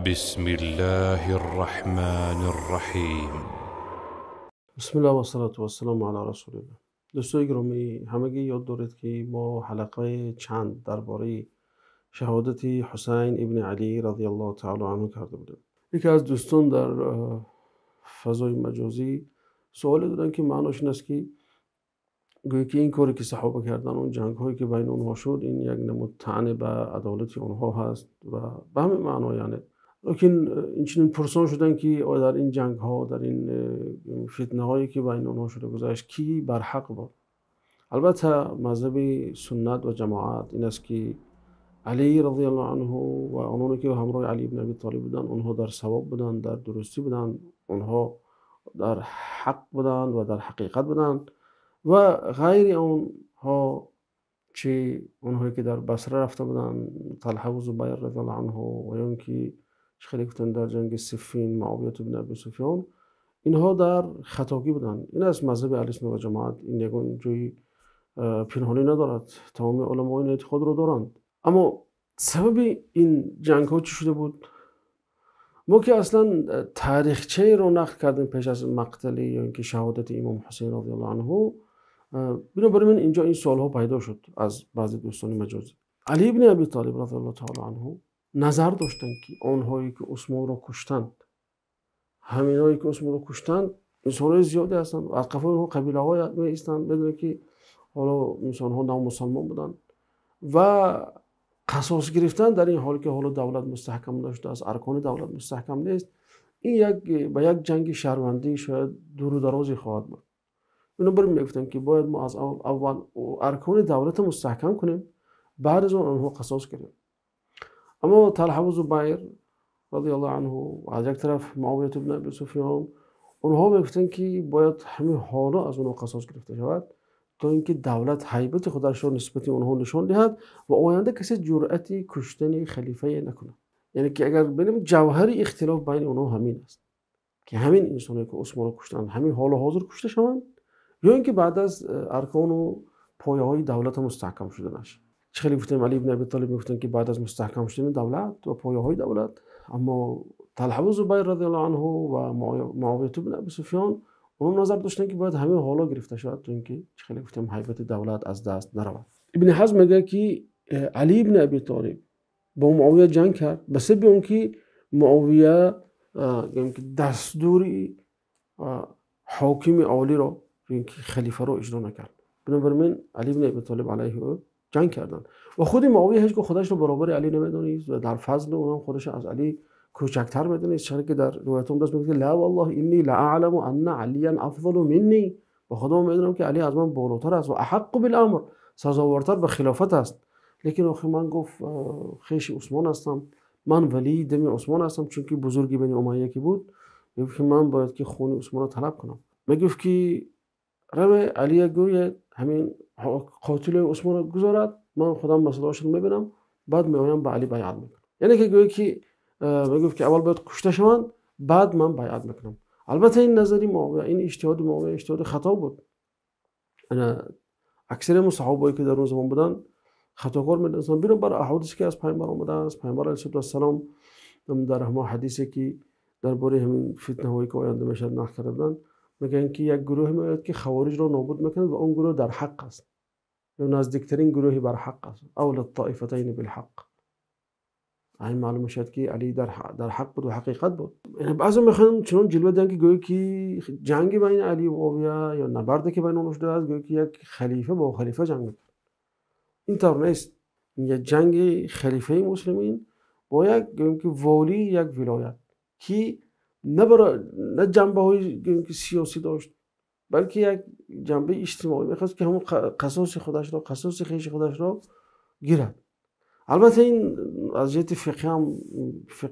بسم الله الرحمن الرحیم. بسم الله و صلات و السلام علی رسول الله. دوستای گرامی، همگی یاد دارید که ما حلقه چند درباره شهادت حسین ابن علی رضی الله تعالی عنه کرده بودیم. یکی از دوستان در فضای مجازی سوالی دادن که معناش این است که گویی که این کاری که صحابه کردن، اون جنگ هایی که بین اونها شد، این یک نمود طعن به عدالت اونها هست و به همین معنا. یعنی لیکن این چنین پرسان شدن که آیا در این جنگ ها، در این فتنه هایی که بین اونها شده گذشت، کی بر حق بود؟ البته مذهب سنت و جماعت این است که علی رضی الله عنه و آنانی که همراه علی بن ابی طالب بودند، اونها در صواب بودند، در درستی بودند، اونها در حق بودند و در حقیقت بودند و غیر آنها، چه اونهایی که در بصره رفته بودند، طلحه و زبیر رضی الله عنه، و یا اینکه خیلی گفتن در جنگ صفین معاویه بن ابی سفیان، اینها در خطاگی بودند. این از مذهب اهل سنت و جماعت، این یگان جای پنهانی ندارد، تمام علما این اعتقاد رو دارند. اما سبب این جنگ ها چی شده بود؟ ما که اصلا تاریخچه رو نقل کردیم پیش از مقتل یا اینکه شهادت امام حسین رضی الله عنه، بنابراین اینجا این سوال ها پیدا شد از بعضی دوستان مجازی. علی ابن ابی طالب رضی الله تعالی عنه نظر داشتند که آنهایی که عثمان را کشتند، همینایی که عثمان را کشتند انسانهای زیادی هستند، از قفای اونها قبیله های می ایستند، بدون که حالا انسان ها نامسلمان بودند و قصاص گرفتن در این حال که حالا دولت مستحکم داشته است، ارکان دولت مستحکم نیست، این یک به یک جنگ شهروندی شاید دور و درازی خواهد بود. بنابراین میگفتن که باید ما از اول ارکان دولت مستحکم کنیم، بعد از آن آنها قصاص کنیم. اما طلحه و زبیر رضی الله عنه و از یک طرف معاویه بن ابی سفیان، اونها میگفتن که باید همین حالا از اونها قصاص گرفته شود تا اینکه دولت هیبت خودش را نسبت اونها نشان دهد و آینده کسی جرأت کشتن خلیفه نکنه. یعنی که اگر ببینیم جوهر اختلاف بین اونها همین است که همین انسانایی که عثمان را کشتند همین حال حاضر کشته شوند، یا اینکه بعد از ارکان و پایه های دولت مستحکم شدنش. خیلی گفتیم علی بن ابی طالب میگفتن که بعد از مستحکم شدن دولت و پایه های دولت. اما طلحه و زبیر رضی الله عنه و معاویه بن ابی سفیان، اون نظر داشتن که باید همین حالا گرفته شود تا اینکه خیلی گفتیم هیبت دولت از دست نرود. ابن حزم میگه که علی بن ابی طالب با معاویه جنگ کرد به سبب اون که معاویه دستور حاکم عالی را، اینکه خلیفه را اجرا نکرد. بنابراین علی بن ابی طالب علیه او جنگ کردند و خود معاویه هیچ خودش رو برابر علی نمیدونست و در فضل اونم خودش از علی کوچکتر میدونست، چرا که در روایت هم داشت میگه لا والله انی لاعلم ان علیا افضل منی، و خدا میدونم که علی از من بالاتر است و احق بالامر، سزاوارتر به خلافت است. لیکن آخه من گفت خیش عثمان هستم، من ولی دم عثمان هستم، چون که بزرگی بنی امیه که بود، میگفت که من باید که خون عثمان را طلب کنم. میگفت که رب علی گوید همین قاتل عثمان را گذارد، من خودم مسئله رو میبینم، بعد میایم به علی بیعت میکنم. یعنی که گوید که میگفت که اول باید کشته شوند، بعد من بیعت میکنم. البته این نظری معاویه، این اجتهاد معاویه اجتهاد خطا بود. انا اکثر صحابه‌ای که در اون زمان بودن خطاکار میدونستن. بنابر احادیثی که از پیامبر آمده است، پیامبر علیه السلام در همه حدیثی که درباره همین فتنه هایی که آینده میشد نقل کرده بودن، میگن که یک گروه میاد که خوارج را نابود میکنند و اون گروه در حق است، یا نزدیکترین گروهی بر حق است، اول الطائفتین بالحق. این معلوم شد که علی در حق بود و حقیقت بود. یعنی بعضی میخوان چنون جلوه دهن که گویی که جنگ بین علی و معاویه یا نبرد که بین اونها شده است، گویی که یک خلیفه با خلیفه جنگ میکنه. این طور نیست. این یک جنگ خلیفه مسلمین با یک گوییم که والی یک ولایت که نه جنبه های سیاسی داشت، بلکه یک جنبه اجتماعی میخواست که همون قصاص خودش را، قصاص خویش خودش را گیرد. البته این از جهت فقهی هم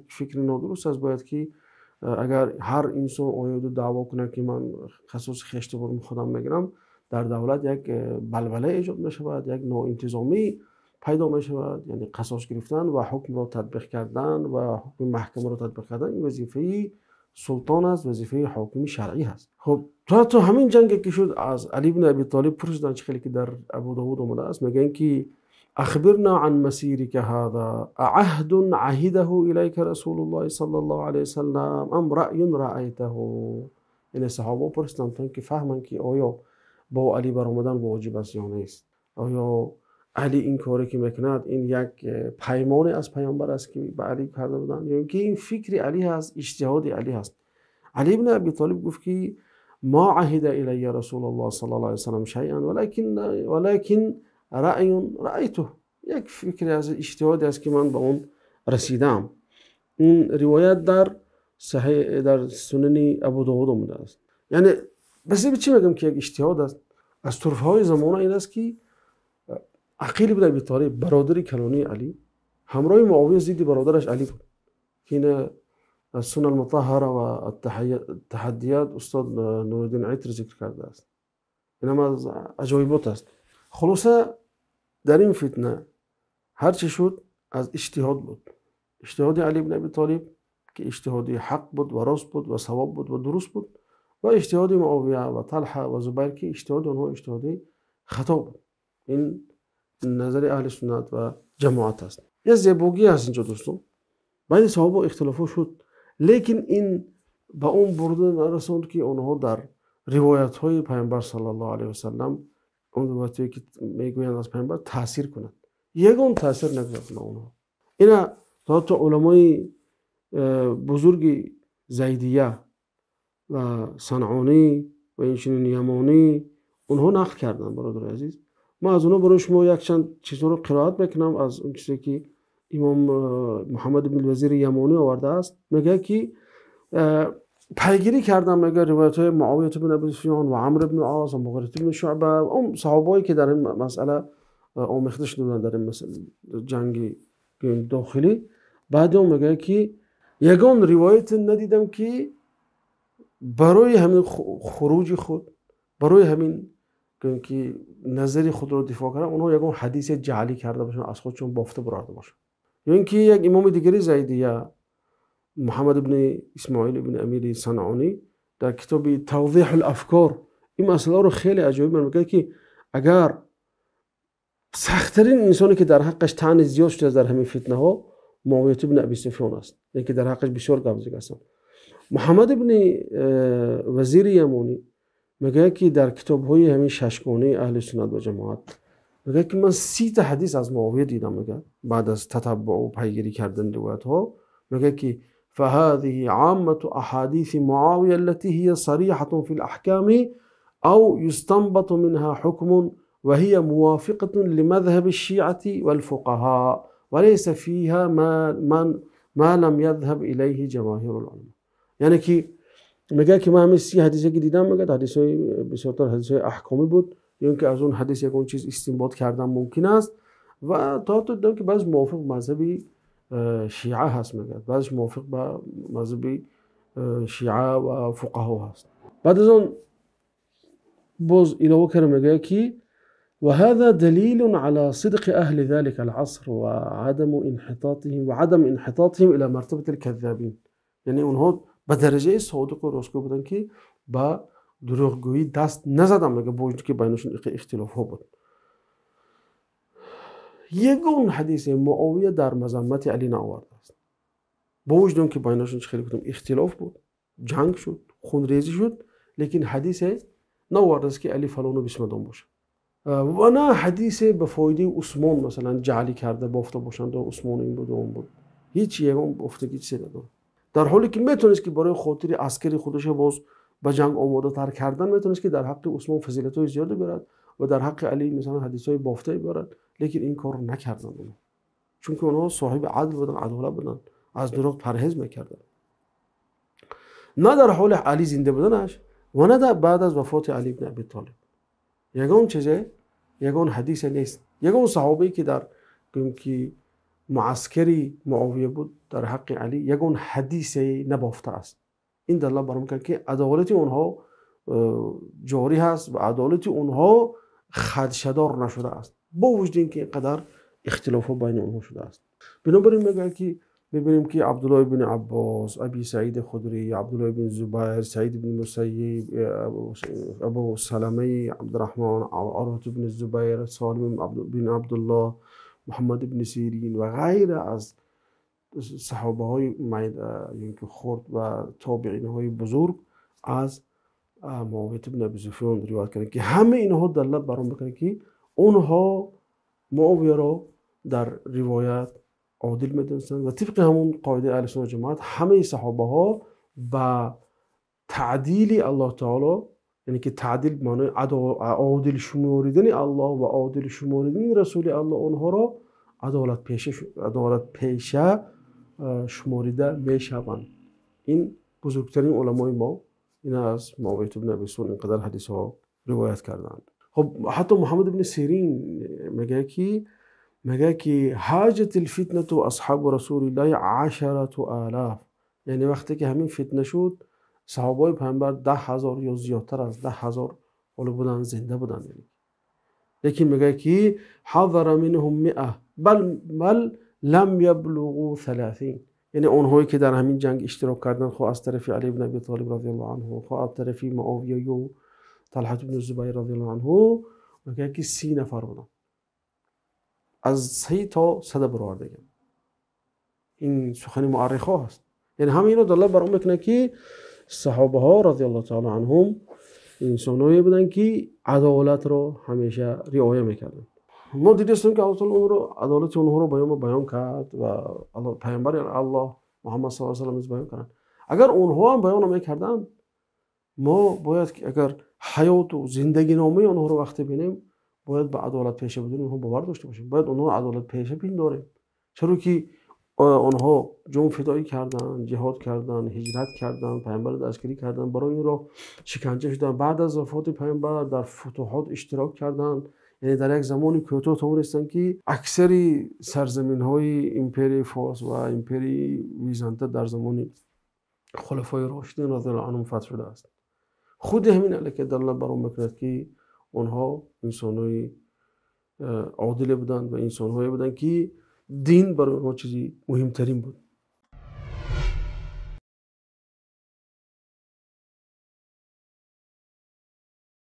فکر نادرست است. باید که اگر هر انسان آید و دعوا کنه که من قصاص خویش رو خودم میگیرم، در دولت یک بلبله ایجاد میشود، یک ناانتظامی پیدا میشود. یعنی قصاص گرفتن و حکم را تطبیق کردن و حکم محکمه را تطبیق کردن، این وظیفه سلطان است، وظیفه حاکم شرعی هست. خب تا همین جنگ که شد، از علی بن ابی طالب پرسیدن، چه خیلی که در ابو داود آمده است، میگن که أخبرنا عن مسيرك هذا أعهد عهده إليك رسول الله صلى الله عليه وسلم أم رأي رأيته. یعنی صحابه پرسیدند تا اینکه فهمند که آیا با علی برآمدن واجب است یا نیست، آیا علی این کاری که میکند این یک پیمان از پیامبر است که به علی کرده بودند یا اینکه این فکر علی هست، اجتهاد علی هست. علی بن ابی طالب گفت که ما عهد الی رسول الله صلی الله علیه وسلم شیئا ولكن رأی رأیته، یک فکر از اجتهادی است که من به اون رسیدم. این روایت در صحیح در سنن ابو داود آمده است. یعنی بس چی میگم که یک اجتهاد است. از طرفهای زمانه این است که عقیل بن ابی طالب برادر کلانی علی همراه معاویه ضد برادرش علی بود که این از سنن المطهره و التحدیات استاد نورالدین عطر ذکر کرده است. این هم از عجایبات است. خلاصه در این فتنه هر چه شد از اجتهاد بود، اجتهاد علی بن ابی طالب که اجتهادی حق بود و راست بود و صواب بود و درست بود، و اجتهاد معاویه و طلحه و زبیر که اجتهاد آنها اجتهادی خطا بود. این نظر اهل سنت و جماعت است. یه زیبوگی هست اینجا دوستان، بین صحابه اختلاف شد، لیکن این به اون برده نرسوند که آنها در روایت های پیامبر صلی الله علیه و سلم، اون روایتی که میگویند از پیامبر تاثیر کنند، یگان تاثیر نگذاشت آنها. اینا تا علمای بزرگ زیدیه و صنعانی و اینچنین یمانی اونها نقل کردن. برادر عزیز، ما از اونها برای شما یک چند چیزها رو قرائت میکنم از اون چیزی که امام محمد بن وزیر یمانی آورده است. میگه که پیگیری کردم، میگه روایت های معاویه بن ابی سفیان و عمرو بن عاص و مغیره بن شعبه و اون صحابایی که در این مسئله آمیخته شده بودند در این مسئله جنگ داخلی. بعد اون میگه که یگان روایت ندیدم که برای همین خروج خود، برای همین که نظر خود رو دفاع کردن، اونها یگان حدیث جعلی کرده باشن، از خودشون بافته برده باشن. یا اینکه یک امام دیگری زیدیه محمد بن اسماعیل بن امیر صنعانی در کتاب توضیح الافکار این مسئله رو خیلی عجیب میگه که اگر سخت‌ترین انسانی که در حقش طعن زیاد شده در همین فتنه ها معاویه بن ابی سفیان است، یعنی که در حقش بسیار گپ زده هستند. محمد بن وزیر یمانی میگه که در کتاب های همین ششگانه اهل سنت و جماعت میگه که من 30 تا حدیث از معاویه دیدم، میگه بعد از تتبع و پیگیری کردن روایت ها، میگه که فهذه عامة احاديث معاوية التي هي صريحة في الأحكام أو يستنبط منها حكم وهي موافقة لمذهب الشيعة والفقهاء وليس فيها ما لم يذهب إليه جماهير العلماء. یعنی که میگه که من همین 30 حدیثی که دیدم، میگه حدیث های بسیارتر حدیث های احکامی بود، یا اینکه از اون حدیث یک چیز استنباط کردن ممکن است و تا دیدم که بعض موافق مذهبی شیعه هست، میگه بعضش موافق با مذهبی شیعه و فقها هست. بعد از اون باز علاوه کرده میگه که وهذا دليل على صدق أهل ذلك العصر وعدم انحطاطهم إلى مرتبة الكذابين. یعنی اونها به درجه صادق و راستگو بودن که با دروغگویی دست نزدن، مگه با که بینشون اختلاف ها بود. یگون حدیث معاویه در مذمت علی نآورده است، با وجود که بینشون خیلی گفتم اختلاف بود، جنگ شد، خونریزی شد، لیکن حدیث نآورده است که علی فلان و بسمدان باشه و نه حدیث به فایده عثمان مثلا جعلی کرده بافته باشند و عثمان این بود و اون بود، هیچ یگان بافتگی چیزی نداره. در حالی که میتونست که برای خاطر عسکری خودش باز به جنگ آماده تر کردن، میتونست که در حق عثمان فضیلت های زیاد بیارد و در حق علی مثلا حدیث های بافته بیارد، لیکن این کار رو نکردن اونها، چون که اونها صاحب عدل بودن، عدالت بودن، از دروغ پرهیز میکردن. نه در حال علی زنده بودنش و نه در بعد از وفات علی بن ابی طالب یگان چیزه، یگان حدیث نیست، یگان صحابه‌ای که در که معسکری معاویه بود در حق علی یگان حدیث نبافته است. این دلالت بر میکند که عدالت اونها جاری هست و عدالت اونها خدشه‌دار نشده است، با وجود اینکه اینقدر اختلاف ها بین اونها شده است. بنابراین میگه که میبینیم که عبدالله بن عباس، ابی سعید خدری، عبدالله بن زبیر، سعید بن مسیب، ابو سلمه عبدالرحمن، عروة بن الزبیر، سالم بن عبدالله Муҳаммад ибн Сирин ва ғайра аз саҳобаҳои ки хурд ва тобеинҳои бузург аз Муовия ибн Абӣ Суфён ривоят карданд, ки ҳама инҳо далолат бар он мекунанд, ки онҳо Муовияро дар ривоят одил медонистанд ва тибқи ҳамон қоидаи аҳли суннат ва ҷамоат ҳамаи саҳобаҳо ба таъдили Аллоҳ таъоло, яъне ки таъдил маънои одил шуморидани Аллоҳ ва одил шуморидани Расули Аллоҳ, онҳоро адолатпеша шуморида мешаванд. Ин бузургтарин уламои мо ин аз Муовия ибн Абӣ Суфён инқадар ҳадисҳо ривоят карданд. Хуб, ҳатто Муҳаммад ибн Сирин мегӯяд ки ҳоҷат алфитнату асҳобу расулиллоҳи 10,000, яъне вақте ки ҳамин фитна шуд, саҳобаҳои паёмбар 10,000 ё зиёдтар аз 10,000 ҳоло буданд, зинда буданд. Лекин мегӯяд ки ҳазара минҳум миа бал лам яблуғу 30, яъне онҳое ки дар ҳамин ҷанг иштирок карданд, хоҳ аз тарафи Алӣ ибн Абӣ Толиб разияллоҳу анҳу, хоҳ аз тарафи Муовия ва Талҳа ибн Зубайр разияллоҳу анҳу, мегӯяд ки 30 нафар буданд. Аз 30 то 100 баровардагӣ. Ин сухани муаррихҳо ҳаст. Яъне ҳама инро далолат бар он мекунад, ки саҳобаҳо разияллоҳу таъоло анҳум инсонҳое буданд, ки адолатро ҳамеша риоя мекарданд. Мо дидастем, ки Аллоҳ таъоло онро адолати онҳоро баён кард ва паёмбари Аллоҳ Муҳаммад саллаллоҳу алайҳи васаллам низ баён карданд. Агар онҳо ҳам баён намекарданд, мо бояд агар ҳаёту зиндагиномаи онҳоро вақте бинем, бояд ба адолатпеша будани онҳо бовар дошта бошем. Бояд онҳоро адолатпеша пиндорем, чаро ки онҳо ҷонфидоӣ карданд, ҷиҳод карданд, ҳиҷрат карданд, паёмбарро дастгирӣ карданд, барои инро шиканҷа шуданд, баъд аз вафоти паёмбар дар футуҳот иштирок карданд. Яъне дар як замони кӯтоҳ тавонистанд, ки аксари сарзаминҳои империяи Форс ва империяи Византа дар замони хулафои рошидин разияллоҳу анҳум фатҳ шудааст. Худи ҳамин аллакай далолат бар он мекунад, ки онҳо инсонҳои одиле буданд ва инсонҳое буданд, ки дин барои онҳо чизи муҳимтарин буд.